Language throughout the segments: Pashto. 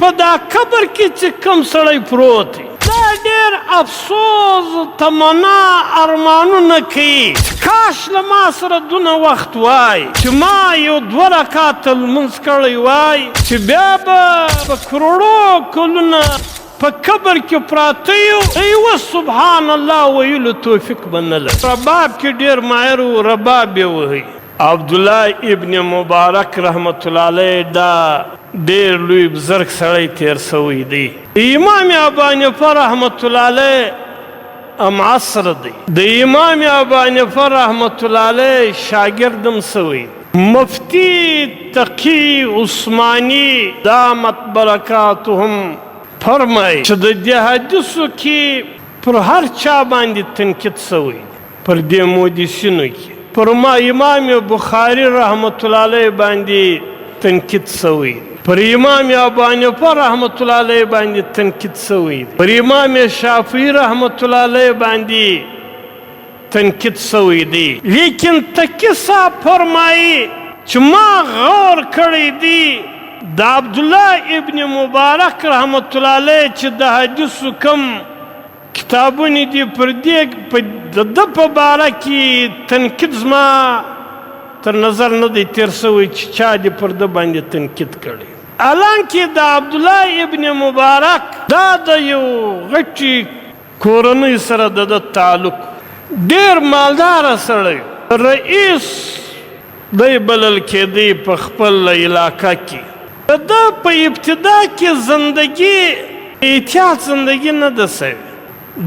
په دا قبر کې چې کوم سړی پروت دی، دا ډېر افسوس، تمنا، ارمانونه کوي. کاش له ما سره دونه وخت وای چې ما یو دوه رکعته لمونځ کړی وای، چې بیا به په کروړو کلونه په قبر کې پراته یو، د یوه سبحان الله ویلو توفیق به نه لري. رباب کې ډېر ماهر و، رباب یې وهي. عبدالله ابن مبارک رحمت الله علیه دا ډېر لوی بزرګ سړی تیر سوی دی. امام ابو حنیفه رحمت الله علیه هم عصر دی. د امام ابو حنیفه رحمت الله علیه شاګرد هم سوی. مفتی تقی عثماني دامت برکاتهم فرمایي چې د دې حدیثو کې پر هر چا باندې تنقید سوی، پر دې محدثینو کې پر ما امام بخاری رحمت الله علیه باندې تنقید سوی، پر امام ابو حنیفه رحمت الله علیه باندې تنقید سوی، پر امام شافعي رحمت الله علیه باندې تنقید سوی دی. لیکن تقی صاحب فرمایي چې ما غور کړی دی د عبدالله ابن مبارک رحمت الله علیه چې د حدیثو کوم کتابونه دي، پر دې د ده په باره کې تنقید زما تر نظر نه دی تېر سوی چې چا دې پر ده باندې تنقید کړی. حالانکه د عبدالله ابن مبارک دا د یو غټي کورنۍ سره د ده تعلق، ډېر مالداره سړی، رئیس دی بلل کېدی په خپل علاقه کې. د ده په ابتدا کې زندګي احتیاط زندګي نه ده سوې.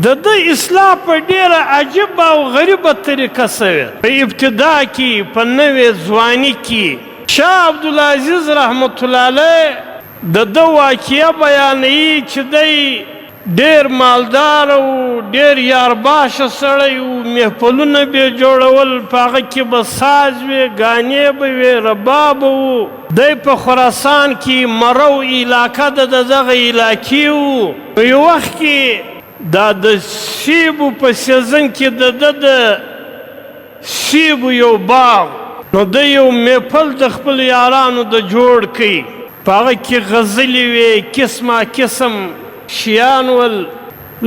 د ده اصلاح په ډېره عجیبه او غریبه طریقه سوې. په ابتدا کې په نوې ځواني کې شاه عبدالعزیز رحمت الله علیه د ده واقعه بیانوي چې دی ډېر مالدار و، ډېر یارباشه سړی و، محفلونه به یې جوړول، په هغه کې به ساز وې، ګانې به وې، رباب به و. دی په خراسان کې مرو علاقه ده، د دغه علاقې و. په یو وخت کې دا د سیبو په سیزن کې د ده د سیبو یو باغ، نو دی یو محفل د خپل یارانو د جوړ کړي، په هغه کې غزلې وې، قسمه قسم شیان ول،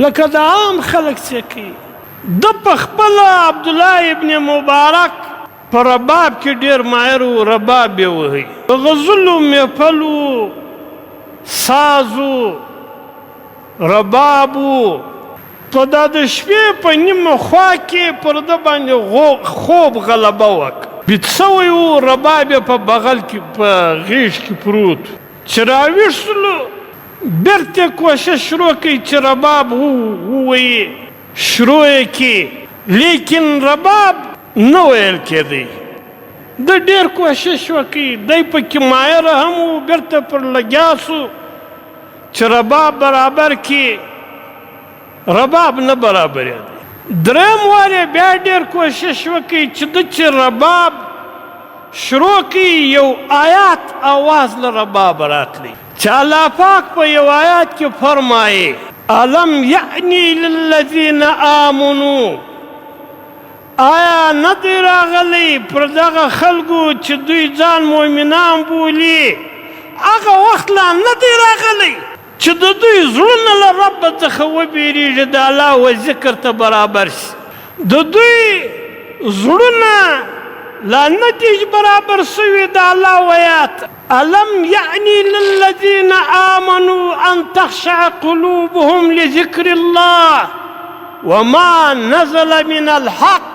لکه د عام خلک چې کوي. ده په خپله عبدالله ابن مبارک په رباب کې ډېر ماهر و، رباب یې وهي. د غزلو محفل و، ساز و، رباب و. په دا د شپې په نیمه خوا کې پر ده باندې خوب غلبه وکړه. بیت سوی و، رباب یې په بغل کې په غېږ کې پروت. چې راویښ شولو بیرته کوشش شروع کړي چې رباب ووایي، شروع یې کړي، لیکن رباب نه ویل کېدی. ده ډېر کوشش وکړي، دی پکې ماهر هم و، بیرته پر لګیا سو چې رباب برابر کړي، رباب نه برابرېدی. دریم وار یې بیا ډېر کوشش وکړي چې ده چې رباب شروع کړي، یو آیات آواز له رباب راتلی چې الله پاک په یو آیات کې فرمایي: الم یعنی للذین آمنو، آیا نه دی راغلی پر دغه خلکو چې دوی ځان مؤمنان بولي، هغه وخت لا نه دی راغلی چې د دوی زړونه له رب څخه وبېرېږي، د الله و ذکر ته برابر شي. د دوی زړونه لا نه دي برابر سوي د الله ویات. الم یعنی للذین آمنوا ان تخشع قلوبهم لذکر الله وما نزل من الحق.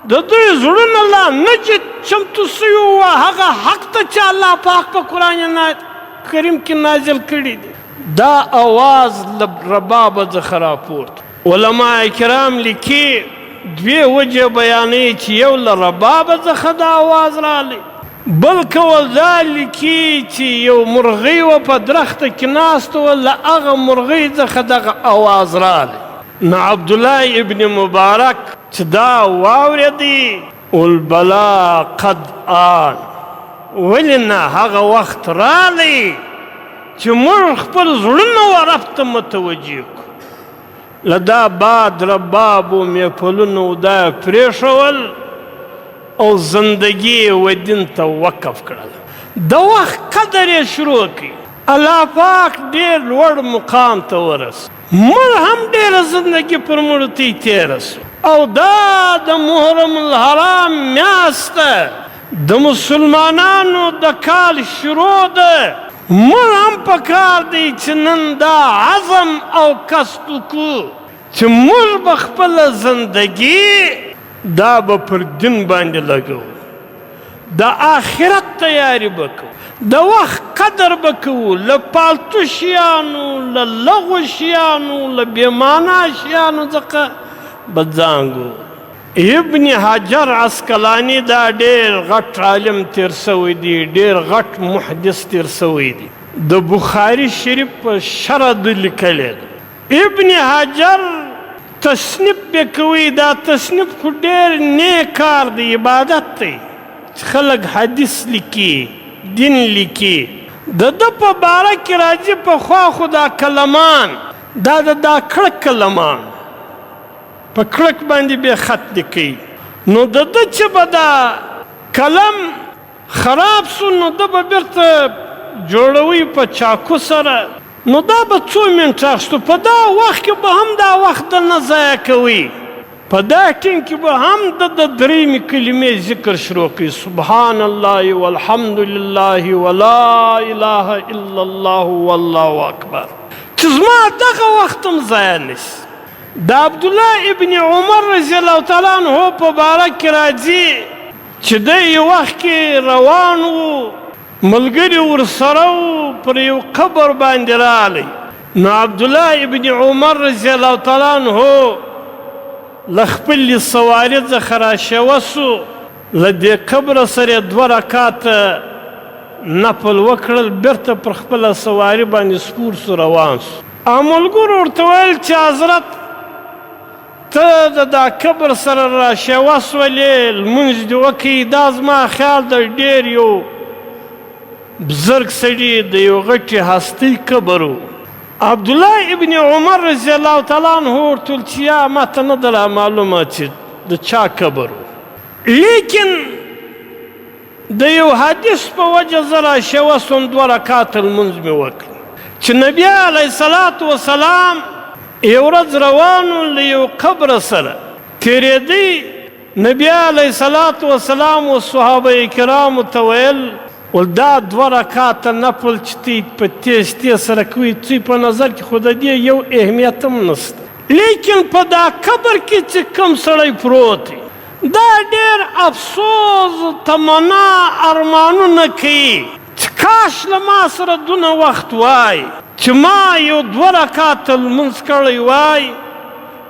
د دوی زړونه لا نه چې چمتو سوي وه هغه حق ته چې الله پاک په قرآن کریم کې نازل کړي دي. دا اواز له ربابه څخه راپورته. علما کرام لیکي دوې وجې بیانوي چې یو له ربابه څخه دا اواز راغلی، بل کول دا لیکي چې یو مرغۍ وه په درخته کې ناسته وه، له هغه مرغۍ څخه دغه اواز راغلی. نو عبدالله ابن مبارک چې دا واورېدی، البلا قد آن، ولې نه هغه وخت راغی چې موږ خپل زړونه و رب ته متوجه کړو. له دا باد ربابو محفلونو دا یې پرېښول او زندګي یې و دین ته وقف کړله. د وخت قدر یې شروع کړي. الله پاک ډېر لوړ مقام ته ورس. موږ هم ډېره زندګي پر مړو تی تېره سو. او دا د محرم الحرام میاشت ده، د مسلمانانو د کال شروع ده. موږ هم په کار دی چې نن دا عزم او قصد وکړو چې موږ به خپله زندګي دا به پر دین باندې لګوو، د آخرت تیاری به کوو، د وخت قدر به کوو، له پالتو شیانو، له لغو شیانو، له بې معنا شیانو څخه به ځان ګورو. ابن حجر عسقلاني دا ډېر غټ عالم تیر سوی دی، ډېر غټ محدث تیر سوی دی، د بخاري شریف په شرح ده لیکلی ده. ابن حجر تصنیف به کوي، دا تصنیف خو ډېر نیک کار دی، عبادت دی چې خلک حدیث لیکي، دین لیکي. د ده په باره کې راځي پخوا خو دا کلمان، دا د دا کړک کلمان په کړک باندې به خط لیکي، نو د ده چې به دا قلم خراب سو نو ده به بیرته جوړوي په چاکو سره، نو دا به څو منټه اخیستو، په دا وخت کې به هم دا وخت د نه ضایع کوي، په دا ټیم کې به هم د درېیمې کلمې ذکر شروع کوي، سبحان الله والحمد لله ولا اله الا الله والله اکبر، چې زما دغه وخت هم ضایع نه شي. د عبدالله ابن عمر رضی الله تعالی عنه په باره کې راځي چې دی یو وخت کې روان و، ملګري ورسره و، پر یو قبر باندې راغلی، نو عبدالله ابن عمر رضی الله تعالی عنه له خپلې سواري څخه راشوه سو، له دې قبره سره یې دوه رکاته نفل وکړل، بیرته پر خپله سواري باندې سپور سو، روان سو. او ملګرو ورته ویل چې حضرت ته د دا قبر سره راشوه سولې، لمونځ دې وکړي، دا زما خیال د ډېر یو بزرګ سړي د یو غټې هستۍ قبر و. عبدالله ابن عمر رضی الله تعالی عنه ورته ویل چې یا ما ته نه ده را معلومه چې د چا قبر و، لیکن د یو حدیث په وجه زه راشوه سوم، دوه رکاته لمونځ مې وکړ چې نبی علیه الصلاة وسلام یو ورځ روان و، له یو قبره سره تېرېدی، نبی علیه الصلاة وسلام و صحابه کرامو ته ویل، ول دا دوه رکاته نفل چې تی په تیز تیز سره کوي، څوی په نظر کې خو د دې یو اهمیت هم نشته، لیکن په دا قبر کې چې کوم سړی پروت دی دا ډېر افسوس، تمنا، ارمانونه کوي چې کاش له ما سره دونه وخت وای چې ما یو دوه رکاته لمونځ کړی وای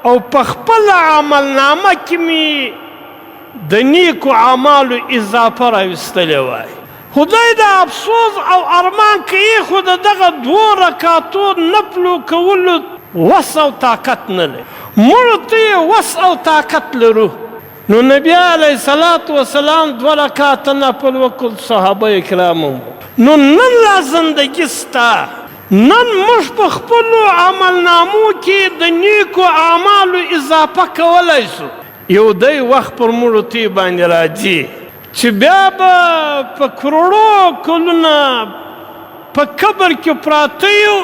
او په خپله عملنامه کې مې د نیکو اعمالو اضافه راویستلې وای. خدای د افسوس او ارمان کوي، خو د دغه دوو رکاتو نفلو کولو وس او طاقت نه لري. موږ ته یې وس او طاقت لرو. نو نبی علیه الصلاة والسلام دوه رکاته نفل وکړ، صحابه کرام هم. نو نن لا زندګي سته، نن موږ په خپلو عملنامو کې د نیکو اعمالو اضافه کولی سو. یو دی وخت پر موږ تی باندې راځي چې بیا به په کروړو کلونه په قبر کې پراته یو،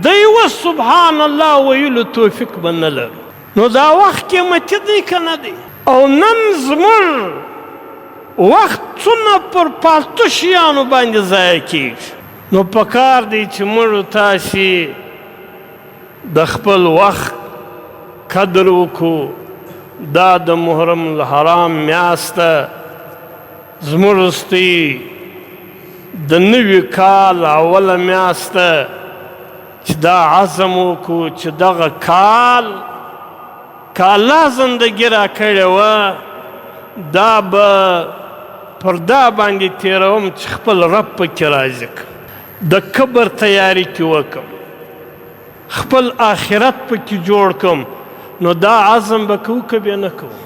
د یوه سبحان الله ویلو توفیق به نه لرو. نو دا وخت قیمتي دی که نه دی؟ او نن زموږ وخت څونه پر پالتو شیانو باندې ضایع کېږي. نو پکار دی چې موږ تاسې د خپل وخت قدر وکړو. دا د محرم الحرام میاشت ده، زموږ وروستۍ د نوي کال اوله میاشت ده چې دا عزم وکړو چې دغه کال که الله زندګي راکړې وه دا به پر دا باندې تېروم چې خپل رب پکې راضي کړم، د قبر تیاري کې وکړم، خپل آخرت پکې جوړ کړم. نو دا عزم به کوو که به نه کوو؟